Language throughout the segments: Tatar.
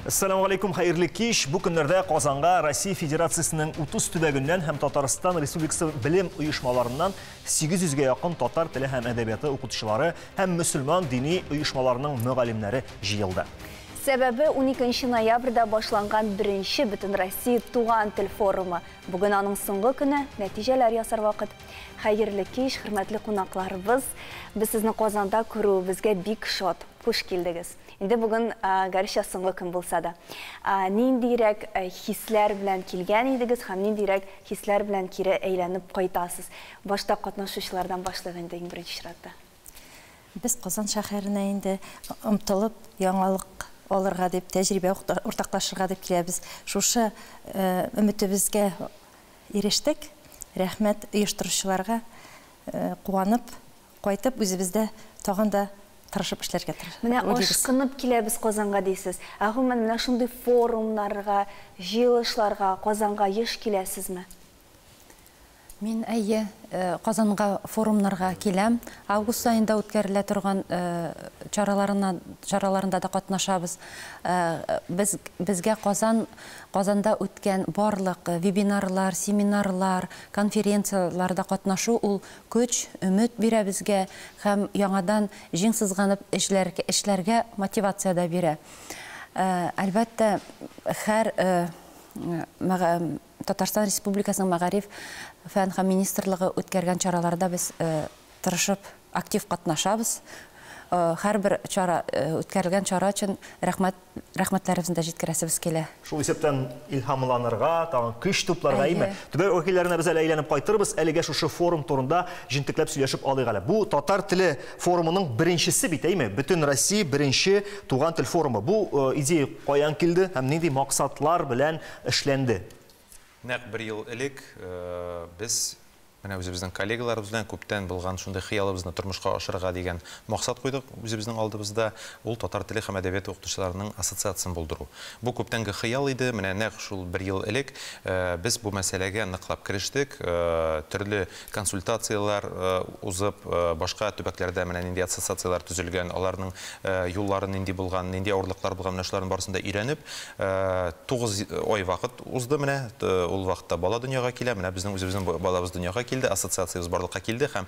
Ассаламу алейкум, хәерле кич. Бу көннәрдә Казанга Россия Федерациясенең 30 төбәгеннән һәм Татарстан Республикасы белем оешмаларыннан 800гә якын татар теле һәм әдәбияты укытучылары һәм мөселман дини оешмаларының мөгаллимнәре җыелды. Сәбәбе 12 ноябрьдә башланган беренче Бөтенроссия туган тел форумы. Бүген аның соңгы көне, нәтиҗәләр ясар вакыт. Хәерле кич, хөрмәтле кунакларыбыз. Без сезне Казанда күрүебезгә бик шат. Хуш килдегез. Инде бүген гәрчә соңгы көн булса да. Ниндирәк хисләр белән килгән идегез һәм ниндирәк хисләр белән кире әйләнеп кайтасыз? Башта катнашучылардан башлыйк инде иң беренче чиратта. Без Казан шәһәренә инде омтылып яңалык алырга дип, тәҗрибә уртаклашырга дип киләбез. Шушы өметебезгә ирештек. Рәхмәт оештыручыларга, куанып кайтып үзебездә тагын да тырышып эшләргә тырышабыз. Менә ашкынып киләбез Казанга дисез. Ә гомумән менә шундый форумнарга, җыелышларга Казанга еш киләсезме? Мин әйе, Казанга форумнарга киләм. Август аенда үткәрелә торган чараларында да катнашабыз. Без безгә Казан Казанда үткән барлык вебинарлар, семинарлар, конференцияләрдә катнашу ул көч, өмет бирә безгә һәм яңадан җиң сызганып эшләргә мотивация дә бирә. Әлбәттә, һәр Татарстан Республикасының Мәгариф фән һәм министрлыгы үткәргән чараларда без тырышып актив катнашабыз. Һәрбер чара үткәрелгән чара өчен рәхмәт рәхмәтләребезне дә җиткерәсебез килә. Шул исәптән илһамланырга, тагын көч тупларга, әйме? Төбәк вәкилләренә без әле әйләнеп кайтырбыз. Әлегә шушы форум турында җентекләп сөйләшеп алыйк әле. Бу татар теле форумының беренчесе бит, әйме? Бөтен Россия беренче туган тел форумы. Бу идея каян килде һәм нинди максатлар белән эшләнде? Нәкъ бер ел элек без менә үзебезнең коллегаларыбыз белән күптән булган шундый хыялыбызны тормышка ашырырга дигән максат куйдык үзебезнең алдыбызда. Ул татар теле һәм әдәбияты укытучыларының ассоциациясен булдыру. Бу күптәнге хыял иде. Менә нәкъ шул бер ел элек без бу мәсьәләгә ныклап керештек. Төрле консультацияләр узып, башка төбәкләрдә менә нинди ассоциацияләр төзелгән, аларның юллары нинди булган, нинди авырлыклар булган, менә шуларның барысын да өйрәнеп, 9 ай вакыт узды менә. Ул вакытта бала дөньяга килә. Менә безнең үзебезнең балабыз дөньяга килде, ассоциациябез барлыкка килде һәм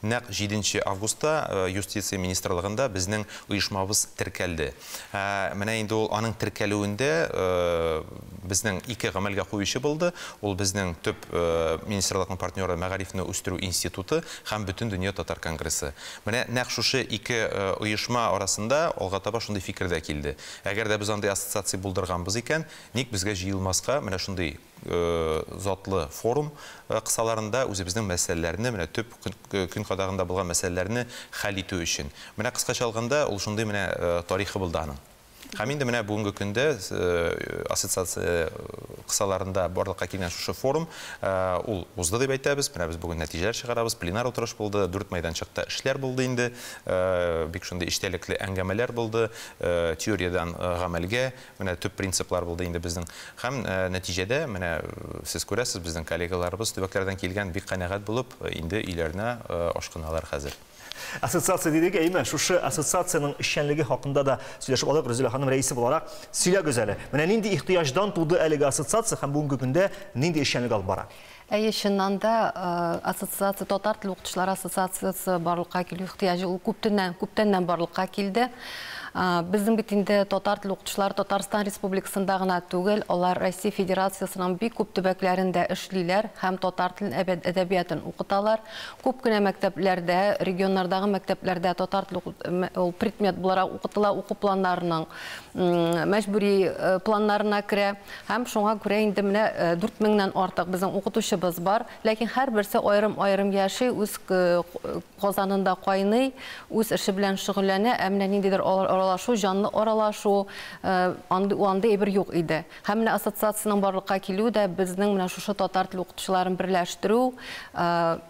нәкъ 7 августта юстиция министрлыгында безнең оешмабыз теркәлде. Менә инде ул аның теркәлүендә безнең ике гамәлгә куючы булды. Ул безнең төп министрлыкның партнеры Мәгарифне үстерү институты һәм Бөтендөнья татар конгрессы. Менә нәкъ шушы ике оешма арасында алга таба шундый фикер дә килде. Әгәр дә без андый ассоциация булдырганбыз икән, ник безгә җыелмаска менә шундый затлы форум кысаларында үзебезнең мәсьәләләрне, менә төп көн кадагында булган мәсьәләләрне хәл итү өчен. Менә кыскача алганда, ул шундый менә тарихы булды аның. Һәм инде менә бүгенге көндә ассоциация кысаларында барлыкка килгән шушы форум ул узды дип әйтәбез. Менә без бүген нәтиҗәләр чыгарабыз. Пленар утырыш булды, 4 мәйданчыкта эшләр булды инде. Бик шундый эчтәлекле әңгәмәләр булды. Теориядән гамәлгә менә төп принциплар булды инде безнең. Һәм нәтиҗәдә менә сез күрәсез, безнең коллегаларыбыз төбәкләрдән килгән бик канәгать булып инде өйләренә ашкыналар хәзер. Ассоциация дидек, әйме? Шушы ассоциациянең эшчәнлеге хакында да сөйләшеп алыйк. Рүзилә ханым рәисе буларак сөйләгез әле. Менә нинди ихтыяҗдан туды әлеге ассоциация һәм бүгенге көндә нинди эшчәнлек алып бара? Әйе, чыннан да ассоциация, татар теле укытучылар ассоциациясе барлыкка килү ихтыяҗы ул күптәннән барлыкка килде. Безнең бит инде татар теле укытучылары Татарстан Республикасында гына түгел, алар Россия Федерациясының бик күп төбәкләрендә эшлиләр һәм татар телен, әдәбиятын укыталар. Күп кенә мәктәпләрдә, регионнардагы мәктәпләрдә татар теле ул предмет буларак укытыла, уку планнарының мәҗбүри планнарына керә. Һәм шуңа күрә инде менә 4000-нән артык безнең укытучыбыз бар, ләкин һәрберсе аерым-аерым яши, үз казанында кайный, үз эше белән шөгыльләнә, ә менә ниндидер аралашу, җанлы аралашу, андый әйбер юк иде. Һәм менә ассоциациянең барлыкка килүе дә безнең менә шушы татар теле укытучыларын берләштерү,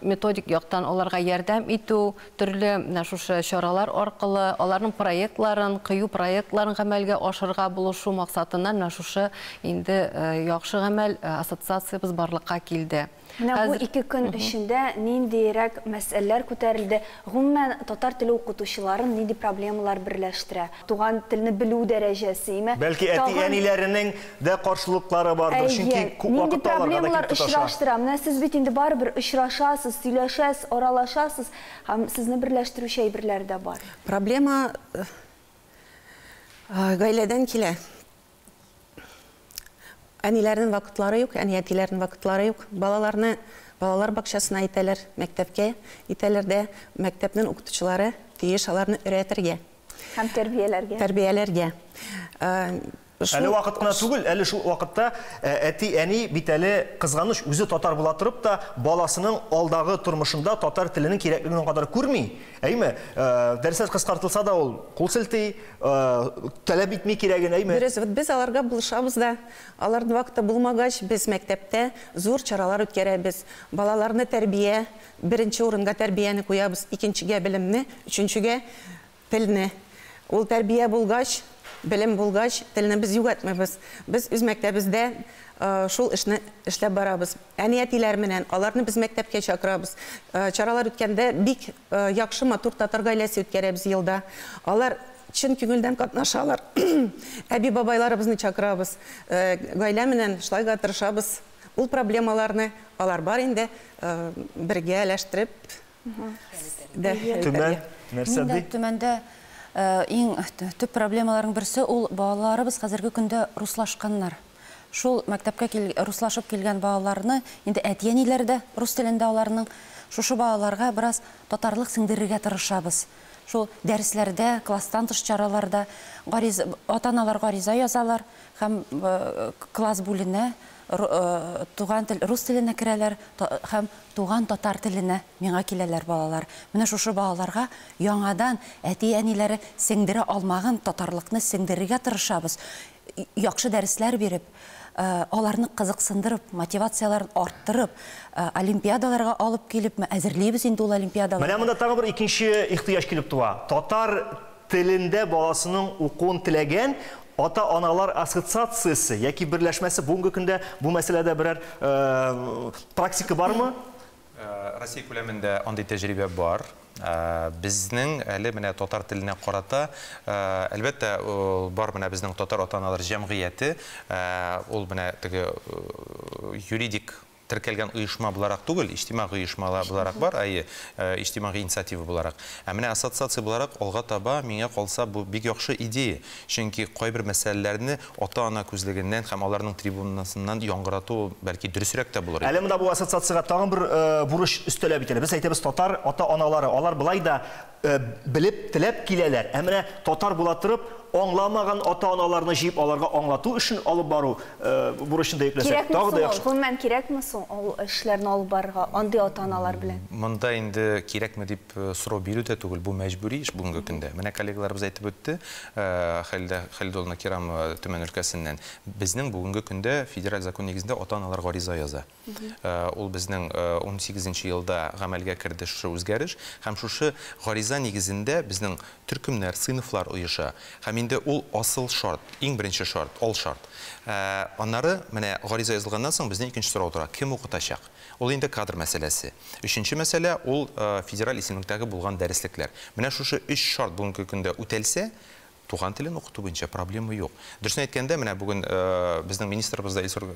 методик яктан аларга ярдәм итү, төрле менә шушы чаралар аркылы аларның проектларын, кыю проектларын гамәлгә ашырырга булышу максатыннан менә шушы инде яхшы гамәл ассоциациябез барлыкка килде. Менә бу 2 көн эчендә ниндирәк мәсьәләләр күтәрелде? Гомумән, татар теле укытучыларын нинди проблемалар берләштерә? Туган телне белү дәрәҗәсе, име? Бәлки әти-әниләренең дә каршылыклары бардыр, чөнки күп вакытта аларга да килеп тоташа. Очраштыра. Менә сез бит инде барыбер очрашасыз, сөйләшәсез, аралашасыз һәм сезне берләштерүче әйберләр дә бар. Проблема гаиләдән килә. Әниләрнең вакытлары юк, әни-әтиләрнең вакытлары юк. Балаларны балалар бакчасына итәләр, мәктәпкә итәләр дә, мәктәпнең укытучылары тиеш аларны өйрәтергә. Һәм тәрбияләргә. Тәрбияләргә. Әле вакыт кына түгел, әле шул вакытта әти-әни бит әле кызганыч, үзе татар була торып та, баласының алдагы тормышында татар теленең кирәклеген кадәр күрми. Әйме, дәресләр кыскартылса да ул кул селти, таләп итми кирәген, әйме? Дөрес, вот без аларга булышабыз да. Аларның вакыты булмагач, без мәктәптә зур чаралар үткәрәбез. Балаларны тәрбия, беренче урынга тәрбияне куябыз, икенчегә белемне, өченчегә телне. Ул тәрбия булгач, белем булгач, телне без югалтмыйбыз. Без үз мәктәбездә шул эшне эшләп барабыз. Әни-әтиләр менән аларны без мәктәпкә чакырабыз. Чаралар үткәндә бик яхшы матур татар гаиләсе үткәрәбез елда. Алар чын күңелдән катнашалар. Әби-бабайларыбызны чакырабыз. Гаилә менән шулайга тырышабыз. Ул проблемаларны алар бар инде бергә әләштереп. Төмән нәрсә ди? Төмәндә иң төп проблемаларның берсе ул балаларыбыз хәзерге көндә руслашканнар. Шул мәктәпкә руслашып килгән балаларны инде әти-әниләр дә рус телендә аларның шушы балаларга бераз татарлык сеңдерергә тырышабыз. Шул дәресләрдә, класстан тыш чараларда ата-аналар гариза язалар һәм класс бүленә, туган тел рус теленә керәләр һәм туган татар теленә миңа киләләр балалар. Менә шушы балаларга яңадан әти-әниләре сеңдерә алмаган татарлыкны сеңдерергә тырышабыз. Яхшы дәресләр биреп, аларны кызыксындырып, мотивацияларын арттырып, олимпиадаларга алып килеп, әзерлибез инде ул олимпиадаларга. Менә монда тагы бер икенче ихтыяҗ килеп туа. Татар телендә баласының укуын теләгән ата-аналар ассоциациясе яки берләшмәсе бүгенге көндә бу мәсьәләдә берәр практика бармы? Россия күләмендә андый тәҗрибә бар. Безнең әле менә татар теленә карата, әлбәттә, бар менә безнең татар ата-аналар җәмгыяте, ул менә теге юридик теркәлгән оешма буларак түгел, иҗтимагый оешма буларак бар, әйе, иҗтимагый инициатива буларак. Ә менә ассоциация буларак алга таба миңа калса бу бик яхшы идея. Чөнки кайбер мәсьәләләрне ата-ана күзлегеннән һәм аларның трибунасыннан яңгырату бәлки дөресрәк тә булыр. Әле монда бу ассоциациягә тагын бер бурыч өстәлә бит әле. Без әйтәбез татар ата-аналары, алар былай да белеп, теләп киләләр. Ә менә татар була торып, аңламаган ата-аналарны җыеп аларга аңлату өчен алып бару бурычын да йөкләсәк, тагы да яхшы. Гомумән кирәкме соң ул эшләрне алып барырга андый ата-аналар белән? Монда инде кирәкме дип сорау бирү дә түгел, бу мәҗбүри эш бүгенге көндә. Менә коллегаларыбыз әйтеп үтте, Хәлидә Хәлидулловна Кирамова Төмән өлкәсеннән. Безнең бүгенге көндә федераль закон нигезендә ата-аналар гариза яза. Ул безнең 18 елда гамәлгә керде шушы үзгәреш, һәм шушы гариза нигезендә безнең төркемнәр, сыйныфлар оеша. Һәм инде ул асыл шарт, иң беренче шарт, ал шарт. Аннары менә гариза язылганнан соң безнең икенче сорау тора: кем укытачак? Ул инде кадр мәсьәләсе. Өченче мәсьәлә ул федераль исемлектәге булган дәреслекләр. Менә шушы өч шарт бүгенге көндә үтәлсә, туган телен укыту буенча проблема юк. Дөресен әйткәндә, менә бүген безнең министрыбыз да Илсур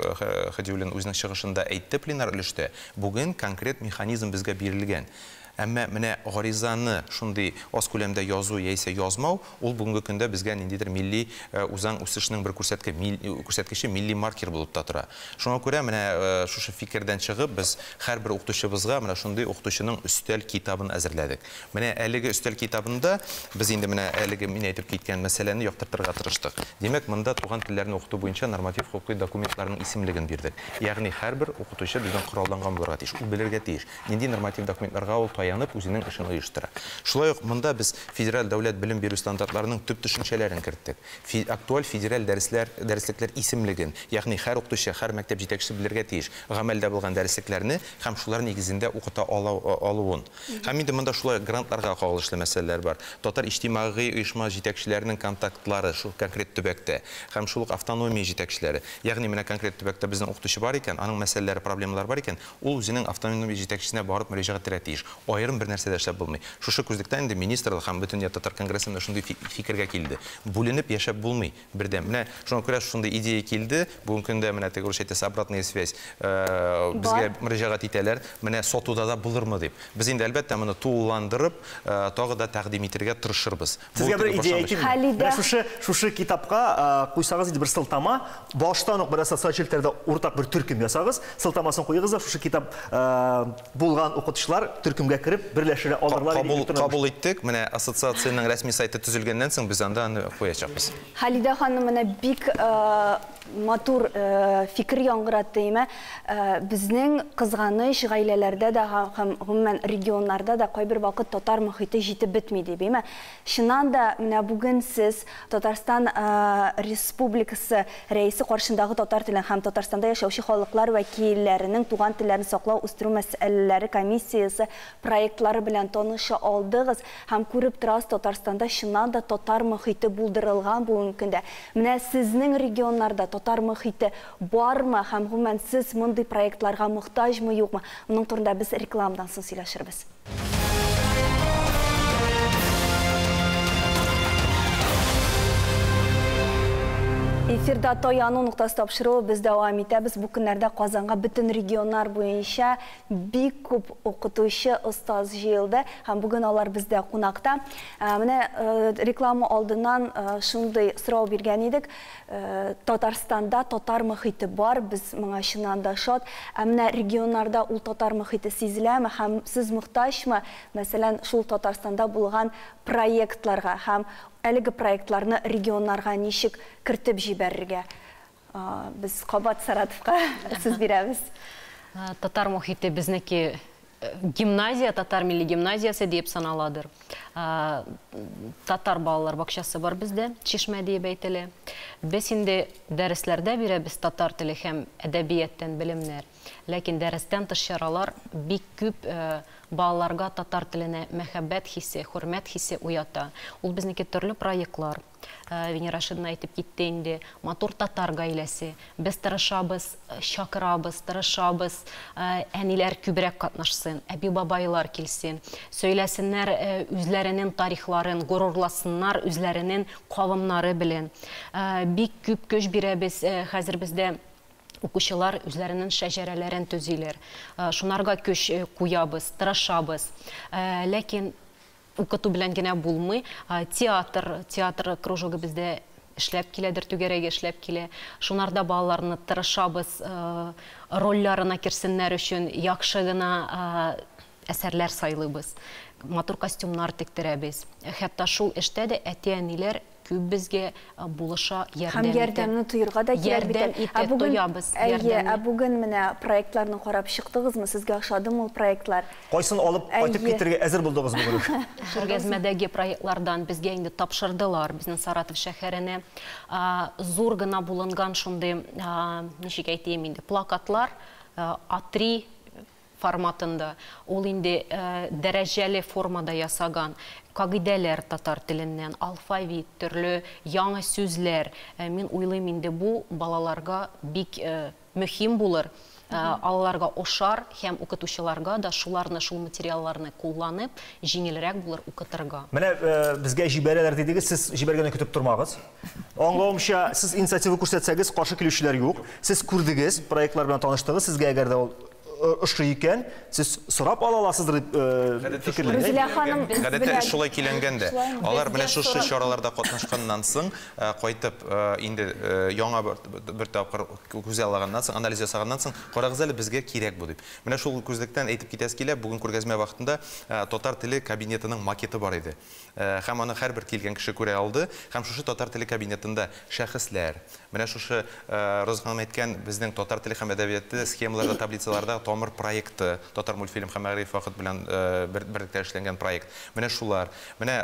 Хәдиуллин үзенең чыгышында әйтте пленар өлештә, бүген конкрет механизм безгә бирелгән. Әмма менә гаризаны шундый аз күләмдә язу яисә язмау, ул бүгенге көндә безгә ниндидер милли үзаң үсешенең бер күрсәткече, милли маркер булып та тора. Шуңа күрә менә шушы фикердән чыгып, без һәрбер укытучыбызга менә шундый укытучының өстәл китабын әзерләдек. Менә әлеге өстәл китабында без инде менә әлеге мин әйтеп киткән мәсьәләне яктыртырга тырыштык. Димәк, монда туган телләрне укыту буенча норматив хокукый документларның исемлеген бирдек. Ягъни һәрбер укытучы безнең коралланган булырга тиеш, ул белергә тиеш, нинди норматив документларга ул таянып үзенең эшен оештыра. Шулай ук монда без федераль дәүләт белем бирү стандартларының төп төшенчәләрен керттек. Актуаль федераль дәресләр, дәреслекләр исемлеген, ягъни һәр укытучы, һәр мәктәп җитәкчесе белергә тиеш гамәлдә булган дәреслекләрне һәм шулар нигезендә укыта алуын. Һәм инде монда шулай грантларга кагылышлы мәсьәләләр бар. Татар иҗтимагый оешма җитәкчеләренең контактлары шул конкрет төбәктә һәм шул ук автономия җитәкчеләре. Ягъни менә конкрет төбәктә безнең укытучы бар икән, аның мәсьәләләре, проблемалары бар икән, ул үзенең автономия җитәкчесенә барып мөрәҗәгать итәргә тиеш. Аерым бер нәрсә дә эшләп булмый. Шушы күзлектән инде министрлык һәм Бөтендөнья татар конгрессы менә шундый фикергә килде. Бүленеп яшәп булмый бердәм. Менә шуңа күрә шундый идея килде. Бүгенге көндә менә теге русча әйтәсе обратная связь безгә мөрәҗәгать итәләр. Менә сатуда да булырмы дип. Без инде әлбәттә моны тулыландырып, тагы да тәкъдим итәргә тырышырбыз. Сезгә бер идея әйтим. Менә шушы китапка куйсагыз инде бер сылтама, баштан ук бераз социаль челтәрдә уртак бер төркем ясагыз, сылтамасын куегыз да шушы китап булган укытучылар төркемгә кереп берләшә алырлар. Кабул иттек. Менә ассоциациянең рәсми сайты төзелгәннән соң без анда аны куячакбыз. Халидә ханым менә бик матур фикер яңгыратты, име. Безнең кызганыч гаиләләрдә дә һәм гомумән регионнарда да кайбер вакыт татар мохите җитеп бетми дип, име. Чыннан да менә бүген сез Татарстан Республикасы рәисе каршындагы татар телен һәм Татарстанда яшәүче халыклар вәкилләренең туган телләрен саклау, үстерү мәсьәләләре комиссиясе проектлары белән таныша алдыгыз һәм күреп торасыз, Татарстанда чыннан да татар мохите булдырылган бүгенге көндә. Менә сезнең регионнарда татар мохите бармы һәм гомумән сез мондый проектларга мохтаҗмы, юкмы? Моның турында без рекламадан соң сөйләшербез. Эфирда Таяну ноктасы тапшыруы без дәвам итәбез. Бу көннәрдә Казанга бөтен регионнар буенча бик күп укытучы, остаз җыелды һәм бүген алар бездә кунакта. Менә реклама алдыннан шундый сорау биргән идек. Татарстанда татар мохите бар, без моңа чыннан да шат. Ә менә регионнарда ул татар мохите сизеләме һәм сез мохтаҗмы, мәсәлән, шул Татарстанда булган проектларга һәм әлеге проектларны регионнарга ничек кертеп җибәрергә? Без кабат Саратовка сүз бирәбез. Татар мохите безнеке гимназия, татар милли гимназиясе дип саналадыр. Татар балалар бакчасы бар бездә, Чишмә дип әйтелә. Без инде дәресләрдә бирәбез татар теле һәм әдәбияттән белемнәр. Ләкин дәрестән тыш чаралар бик күп балаларга татар теленә мәхәббәт хисе, хөрмәт хисе уята. Ул безнеке төрле проектлар. Венера Рашидовна әйтеп китте инде, матур татар гаиләсе. Без тырышабыз, чакырабыз, тырышабыз, әниләр күбрәк катнашсын, әби-бабайлар килсен, сөйләсеннәр үзләренең тарихларын, горурласыннар үзләренең кавымнары белән. Бик күп көч бирәбез хәзер бездә. Укучылар үзләренең шәҗәрәләрен төзиләр. Шунарга көч куябыз, тырышабыз. Ләкин укыту белән генә булмый. Театр кружогы бездә эшләп киләдер, түгәрәге эшләп килә. Шунарда балаларны тырышабыз, рольләренә керсеннәр өчен яхшы гына әсәрләр сайлыйбыз. Матур костюмнар тектерәбез. Хәтта шул эштә дә әти-әниләр күп безгә булыша, ярдәм итә. Һәм ярдәмне тоярга да кирәк бит. Ярдәм итә, тоябыз. Ә бүген менә проектларны карап чыктыгызмы? Сезгә ошадымы ул проектлар? Кайсын алып кайтып китәргә әзер булдыгыз бүген? Күргәзмәдәге проектлардан безгә инде тапшырдылар. Безнең Саратов шәһәренә зур гына булынган шундый, ничек әйтим инде, плакатлар А3 форматында, ул инде дәрәҗәле формада ясаган кагыйдәләр татар теленнән, алфавит, төрле яңа сүзләр. Мин уйлыйм инде бу балаларга бик мөһим булыр, аларга ошар һәм укытучыларга да шуларны, шул материалларны кулланып, җиңелрәк булыр укытырга. Менә безгә җибәрәләр дидегез, сез җибәргәнне көтеп тормагыз. Аңлавымча, сез инициатива күрсәтсәгез, каршы килүчеләр юк. Сез күрдегез, проектлар белән таныштыгыз, сезгә әгәр дә ул ошый икән, сез сорап ала аласыздыр дип фикерләнәм. Гадәттә шулай киләнгән дә. Алар менә шушы чараларда катнашканнан соң кайтып инде яңа бер тапкыр күзаллаганнан соң, анализ ясаганнан соң, карагыз әле безгә кирәк бу дип. Менә шул күзлектән әйтеп китәсе килә, бүген күргәзмә вакытында татар теле кабинетының макеты бар иде. Һәм аны һәрбер килгән кеше күрә алды. Һәм шушы татар теле кабинетында шәхесләр, менә шушы Роза ханым әйткән безнең татар теле һәм әдәбияты схемаларда, таблицаларда Тамыр проекты, Татар мультфильм һәм мәгариф вакыт белән берлектә эшләнгән проект. Менә шулар. Менә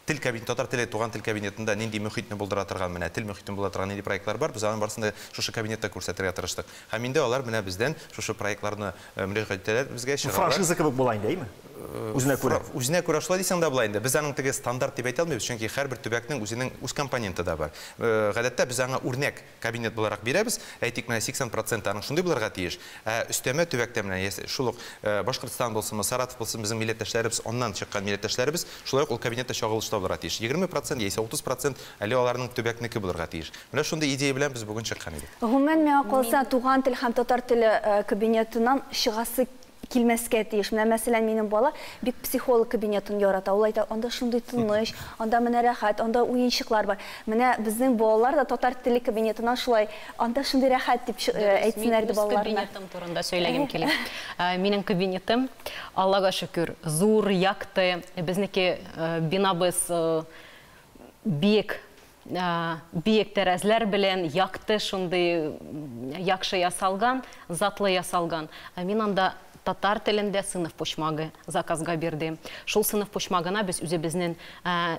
тел кабинет, татар теле туган тел кабинетында нинди мөхитне булдыра торган, менә тел мөхитен булдыра торган нинди проектлар бар, без аның барысын да шушы кабинетта күрсәтергә тырыштык. Һәм инде алар менә бездән шушы проектларны мөрәҗәгать итәләр, безгә чыгаралар. Франшиза кебек була инде, әйме? Үзенә күрә. Үзенә күрә шулай дисәң дә була инде. Без аның теге стандарт дип әйтә алмыйбыз, чөнки һәрбер төбәкнең үзенең үз компоненты да бар. Гадәттә без аңа үрнәк кабинет буларак бирәбез. Әйтик, менә 80% аның шундый булырга тиеш. Ә өстәмә төбәктә менә шул ук Башкортстан булсынмы, Саратов булсын, безнең милләттәшләребез, аннан чыккан милләттәшләребез шулай ук ул кабинетта чагылышта булырга тиеш. 20% яисә 30% әле аларның төбәкнеке булырга тиеш. Менә шундый идея белән без бүген чыккан идек. Гомумән, миңа калса, туган тел һәм татар теле кабинетыннан чыгасы килмәскә тиеш. Менә, мәсәлән, минем бала бик психолог кабинетын ярата. Ул әйтә, анда шундый тыныч, анда менә рәхәт, анда уенчыклар бар. Менә безнең балалар да татар теле кабинетына шулай, анда шундый рәхәт дип әйтсеннәр дип балаларына. Кабинетым турында сөйләгем килә. Минем кабинетым, Аллага шөкер, зур, якты, безнеке бинабыз биек, биек тәрәзләр белән якты, шундый яхшы ясалган, затлы ясалган. Мин анда татар телендә сыйныф почмагы заказга бирдем. Шул сыйныф почмагына без үзебезнең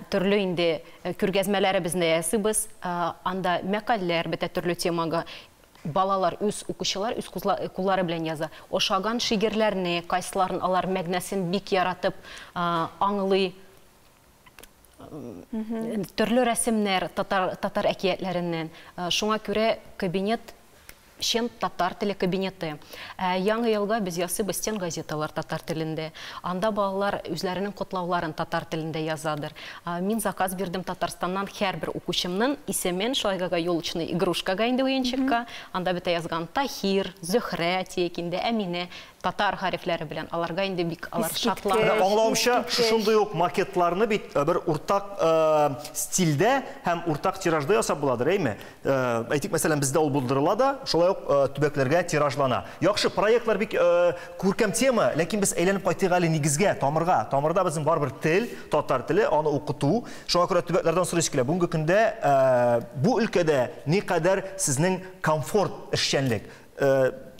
төрле инде күргәзмәләребезне ясыйбыз. Анда мәкальләр бетә төрле темага. Балалар үз укучылар үз куллары белән яза. Ошаган шигырьләрне, кайсыларын алар мәгънәсен бик яратып аңлый. Төрле рәсемнәр татар әкиятләреннән. Шуңа күрә кабинет чын татар теле кабинеты. Яңа елга без ясыйбыз стен газеталар татар телендә. Анда балалар үзләренең котлауларын татар телендә язадыр. Мин заказ бирдем Татарстаннан һәрбер укучымның исемен шулайга елочный игрушкага инде уенчыкка. Анда бит язган Тахир, Зөһрә, Текинде, Әминә татар хәрефләре белән. Аларга инде бик алар шатлана. Аңлавымча, шушындый ук макетларны бит бер уртак стильдә һәм уртак тиражда ясап буладыр, әйме? Әйтик, мәсәлән, бездә ул булдырыла да, шулай ук төбәкләргә тиражлана. Яхшы, проектлар бик күркәм тема, ләкин без әйләнеп кайтыйк әле нигезгә, тамырга. Тамырда безнең барыбер тел, татар теле, аны укыту. Шуңа күрә төбәкләрдән сорыйсы килә. Бүгенге көндә бу өлкәдә никадәр сезнең комфорт эшчәнлек,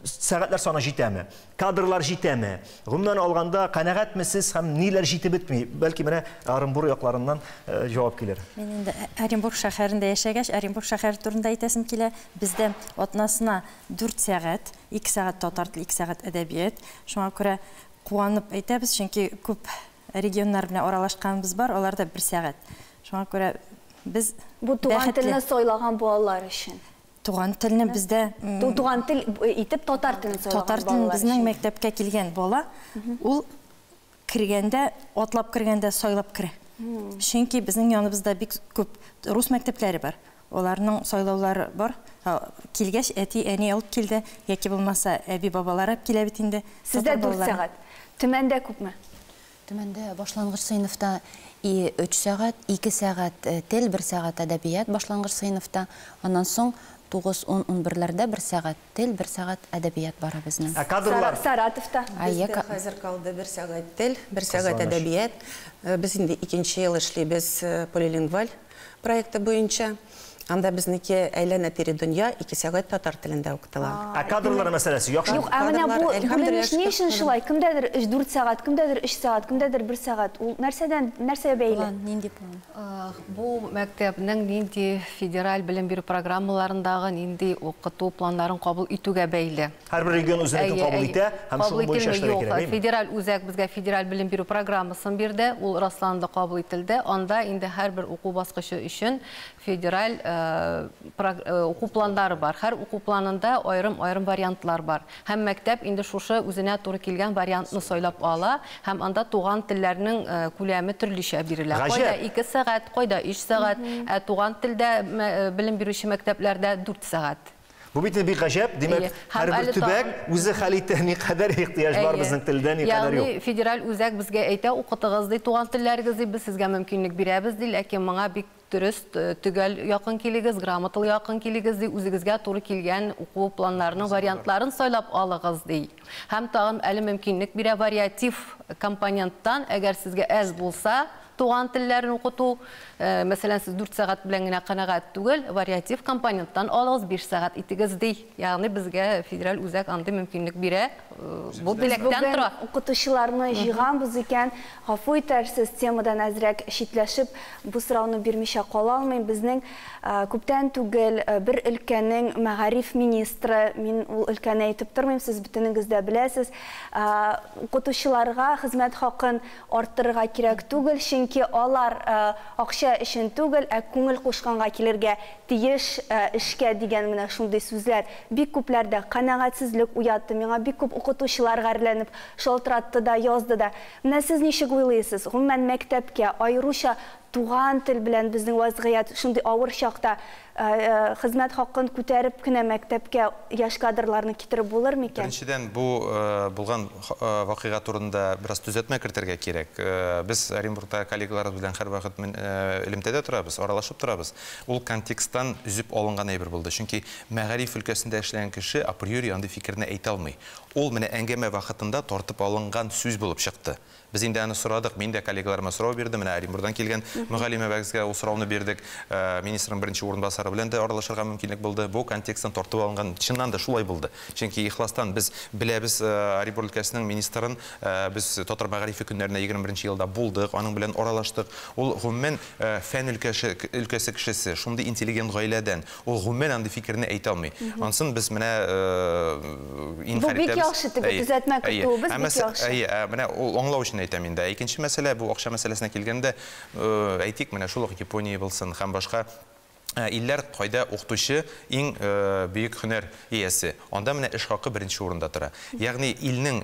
сәгатьләр саны җитәме, кадрлар җитәме? Гомумән алганда, канәгатьме сез һәм ниләр җитеп бетми? Бәлки менә Оренбур якларыннан җавап килер. Мин инде Оренбург шәһәрендә яшәгәч, Оренбург шәһәре турында әйтәсем килә. Бездә атнасына 4 сәгать, 2 сәгать татар теле, 2 сәгать әдәбият. Шуңа күрә куанып әйтәбез, чөнки күп регионнар белән аралашканыбыз бар, аларда 1 сәгать. Шуңа күрә без бу туган телне сайлаган балалар өчен. Туган телне бездә туган тел итеп татар телен сайлаган. Татар телен безнең мәктәпкә килгән бала, ул кергәндә, атлап кергәндә сайлап керә. Чөнки безнең яныбызда бик күп рус мәктәпләре бар. Аларның сайлаулары бар. Килгәч әти, әни алып килде, яки булмаса әби бабалары алып килә бит инде. Сездә 4 сәгать. Төмәндә күпме? Төмәндә башлангыч сыйныфта 3 сәгать, 2 сәгать тел, 1 сәгать әдәбият башлангыч сыйныфта. Аннан соң 9, 10, 11-ләрдә 1 сәгать тел, 1 сәгать әдәбият бара безнең. Ә кадрлар? Саратовта. Бездә хәзер калды 1 сәгать тел, 1 сәгать әдәбият. Без инде 2-нче ел эшлибез полилингваль проекты буенча. Анда безнеке әйләнә тире дөнья 2 сәгать татар телендә укытыла. Ә кадрлар мәсьәләсе яхшы. Юк, ә менә бу бүленеш ни өчен шулай? Кемдәдер 3-4 сәгать, кемдәдер 3 сәгать, кемдәдер 1 сәгать. Ул нәрсәдән, нәрсәгә бәйле? План, нинди план? Бу мәктәпнең нинди федераль белем бирү программаларындагы нинди укыту планнарын кабул итүгә бәйле. Һәрбер регион үзенекен кабул итә һәм шул буенча эшләргә кирәк, әйеме? Федераль үзәк безгә федераль белем бирү программасын бирде, ул расланды, кабул ителде. Анда инде һәрбер уку баскычы өчен федераль уку планнары бар. Һәр уку планында аерым-аерым вариантлар бар. Һәм мәктәп инде шушы үзенә туры килгән вариантны сайлап ала, һәм анда туган телләрнең күләме төрлечә бирелә. Кайда 2 сәгать, кайда 3 сәгать, ә туган телдә белем бирүче мәктәпләрдә 4 сәгать. Бу бит бик гаҗәп, димәк, һәрбер төбәк үзе хәл итә, никадәр ихтыяҗ бар безнең телдә, никадәр юк. Ягъни федераль үзәк безгә әйтә, укытыгыз ди, туган телләрегез ди, без сезгә мөмкинлек бирәбез ди, ләкин моңа бик дөрес, төгәл якын килегез, грамоталы якын килегез ди, үзегезгә туры килгән уку планнарының вариантларын сайлап алыгыз ди. Һәм тагын әле мөмкинлек бирә вариатив компоненттан, әгәр сезгә әз булса, туган телләрен укыту. Мәсәлән, сез 4 сәгать белән генә канәгать түгел, вариатив компоненттан алыгыз, 5 сәгать итегез ди. Ягъни безгә федераль үзәк андый мөмкинлек бирә. Бу теләктән тора. Укытучыларны җыйганбыз икән, гафу итәрсез, темадан әзрәк читләшеп, бу сорауны бирмичә кала алмыйм. Безнең күптән түгел бер өлкәнең мәгариф министры, мин ул өлкәне әйтеп тормыйм, сез бөтенегез дә беләсез, укытучыларга хезмәт хакын арттырырга кирәк түгел, чөнки алар акча өчен түгел, ә күңел кушканга килергә тиеш эшкә дигән менә шундый сүзләр бик күпләрдә канәгатьсезлек уятты. Миңа бик күп укытучылар гарьләнеп шалтыратты да, язды да. Менә сез ничек уйлыйсыз? Гомумән мәктәпкә, аеруча туган тел белән безнең вазгыять шундый авыр чакта хезмәт хакын күтәреп кенә мәктәпкә яшь кадрларны китереп булыр микән? Беренчедән, бу булган вакыйга турында бераз төзәтмә кертергә кирәк. Без Оренбургта коллегаларыбыз белән һәрвакыт элемтәдә торабыз, аралашып торабыз. Ул контексттан өзеп алынган әйбер булды. Чөнки мәгариф өлкәсендә эшләгән кеше априори андый фикерне әйтә алмый. Ул менә әңгәмә вакытында тартып алынган сүз булып чыкты. Без инде аны сорадык, мин дә коллегаларыма сорау бирдем, менә Оренбургтан килгән мөгаллимәбезгә ул сорауны бирдек. Министрның беренче урынбасары белән дә аралашырга мөмкинлек булды. Бу контексттан тартып алынган, чыннан да шулай булды. Чөнки ихластан без беләбез Оренбург өлкәсенең министрын, без татар мәгарифе көннәренә 21 елда булдык, аның белән аралаштык. Ул гомумән фән өлкәсе кешесе, шундый интеллигент гаиләдән. Ул гомумән андый фикерне әйтә алмый. Ансын без менә Бу бик яхшы теге төзәтмә кертүебез бик яхшы. Әйе, менә ул аңлау өчен әйтәм инде. Икенче мәсьәлә, бу акча мәсьәләсенә килгәндә, әйтик, менә шул ук Япония булсын һәм башка илләр, кайда укытучы иң бөек һөнәр иясе. Анда менә эш хакы беренче урында тора. Ягъни илнең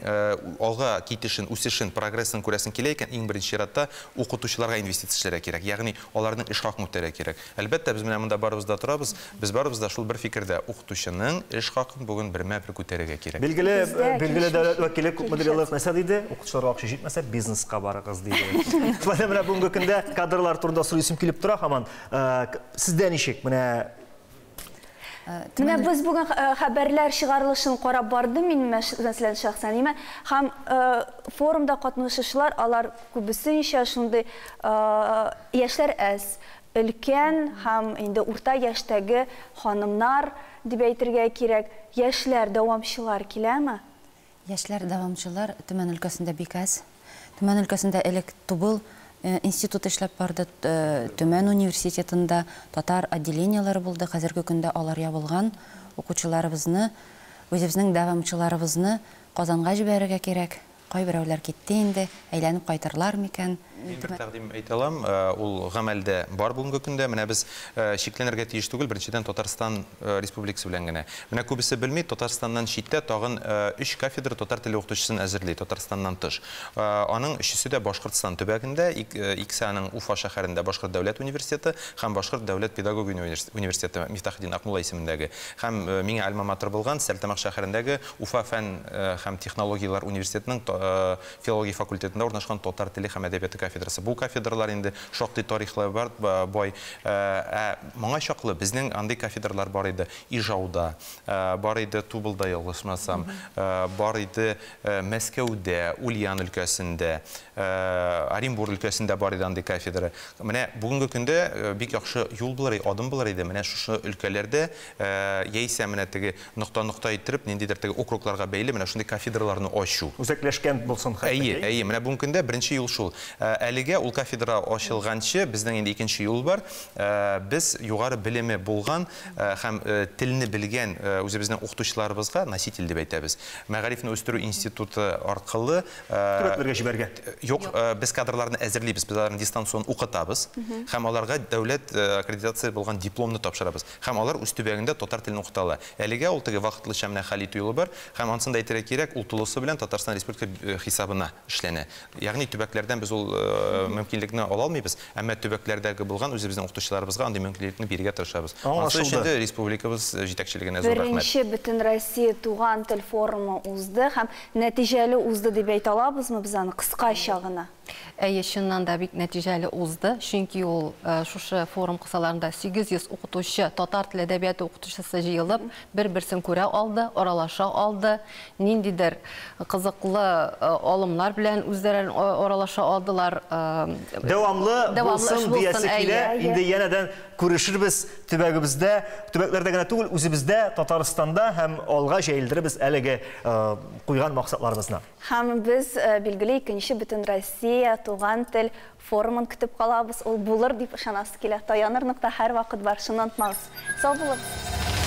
алга китешен, үсешен, прогрессын күрәсең килә икән, иң беренче чиратта укытучыларга инвестиция эшләргә кирәк. Ягъни аларның эш хакын күтәрергә кирәк. Әлбәттә, без менә монда барыбыз да торабыз, без барыбыз да шул бер фикердә: укытучының эш хакын бүген бермә-бер күтәрергә кирәк. Билгеле, билгеле дәүләт вәкиле күпмедер еллык нәрсә диде? Укытучыларга акча җитмәсә, бизнеска барыгыз диде. Шулай да менә бүгенге көндә кадрлар турында сорыйсым килеп тора һаман. Сездә ничек? Менә Менә без бүген хәбәрләр чыгарылышын карап бардым мин, мәсәлән, шәхсән, әйме? Һәм форумда катнашучылар, алар күбесенчә шундый яшьләр әз, өлкән һәм инде урта яшьтәге ханымнар дип әйтергә кирәк. Яшьләр, дәвамчылар киләме? Яшьләр, дәвамчылар Төмән өлкәсендә бик әз. Төмән өлкәсендә элек Тубыл институт эшләп барды, Төмән университетында татар отделениеләре булды. Хәзерге көндә алар ябылган. Укучыларыбызны, үзебезнең дәвамчыларыбызны Казанга җибәрергә кирәк. Кайберәүләр китте инде, әйләнеп кайтырлар микән? Мин бер тәкъдим әйтә алам, ул гамәлдә бар бүгенге көндә. Менә без чикләнергә тиеш түгел, беренчедән Татарстан Республикасы белән генә. Менә күбесе белми, Татарстаннан читтә тагын 3 кафедра татар теле укытучысын әзерли, Татарстаннан тыш. Аның өчесе дә Башкортстан төбәгендә, икесе аның Уфа шәһәрендә Башкорт дәүләт университеты һәм Башкорт дәүләт педагогия университеты Мифтахетдин Акмулла исемендәге һәм миңа альма-матер булган Стәрлетамак шәһәрендәге Уфа фән һәм технологияләр университетының филология факультетында урнашкан татар теле һәм әдәбияты кафедрасы. Бу кафедралар инде шактый тарихлы бар, бай. Моңа чаклы безнең андый кафедралар бар иде Ижауда, бар иде Тубылда, ялгышмасам, бар иде Мәскәүдә, Ульян өлкәсендә, Оренбург өлкәсендә бар иде андый кафедра. Менә бүгенге көндә бик яхшы юл булыр, адым булыр иде. Менә шушы өлкәләрдә яисә менә теге нокта-нокта иттереп, ниндидер теге округларга бәйле менә шундый кафедраларны ачу. Үзәкләшкән булсын хәтта. Әйе, әйе, менә бүгенге көндә беренче юл шул. Әлегә ул кафедра ачылганчы безнең инде икенче юл бар. Без югары белеме булган һәм телне белгән үзебезнең укытучыларыбызга носитель дип әйтәбез. Мәгарифне үстерү институты аркылы төбәкләргә җибәргә. Юк, без кадрларны әзерлибез, без аларны дистанцион укытабыз һәм аларга дәүләт аккредитация булган дипломны тапшырабыз. Һәм алар үз төбәгендә татар телен укыта ала. Әлегә ул теге вакытлыча менә хәл итү юлы бар һәм ансын да әйтергә кирәк, ул тулысы белән Татарстан Республика хисабына эшләнә. Ягъни төбәкләрдән без ул мөмкинлекне ала алмыйбыз, әмма төбәкләрдәге булган үзебезнең укытучыларыбызга андый мөмкинлекне бирергә тырышабыз. Ансы өчен дә республикабыз җитәкчелегенә зур рәхмәт. Беренче Бөтенроссия туган тел форумы узды һәм нәтиҗәле узды дип әйтә алабызмы без аны кыскача гына? Әйе, чыннан да бик нәтиҗәле узды, чөнки ул шушы форум кысаларында 800 укытучы, татар теле әдәбияты укытучысы җыелып, бер-берсен күрә алды, аралаша алды, ниндидер кызыклы алымнар белән үзләрен аралаша алдылар. Дәвамлы булсын диясе килә, инде янәдән күрешербез төбәгебездә, төбәкләрдә генә түгел, үзебездә, Татарстанда һәм алга җәелдеребез әлеге куйган максатларыбызны. Һәм без, билгеле, икенче Бөтенроссия туган тел форумын көтеп калабыз. Ул булыр дип ышанасы килә. Таяныр нокта һәрвакыт бар, шуны онытмагыз. Сау булыгыз!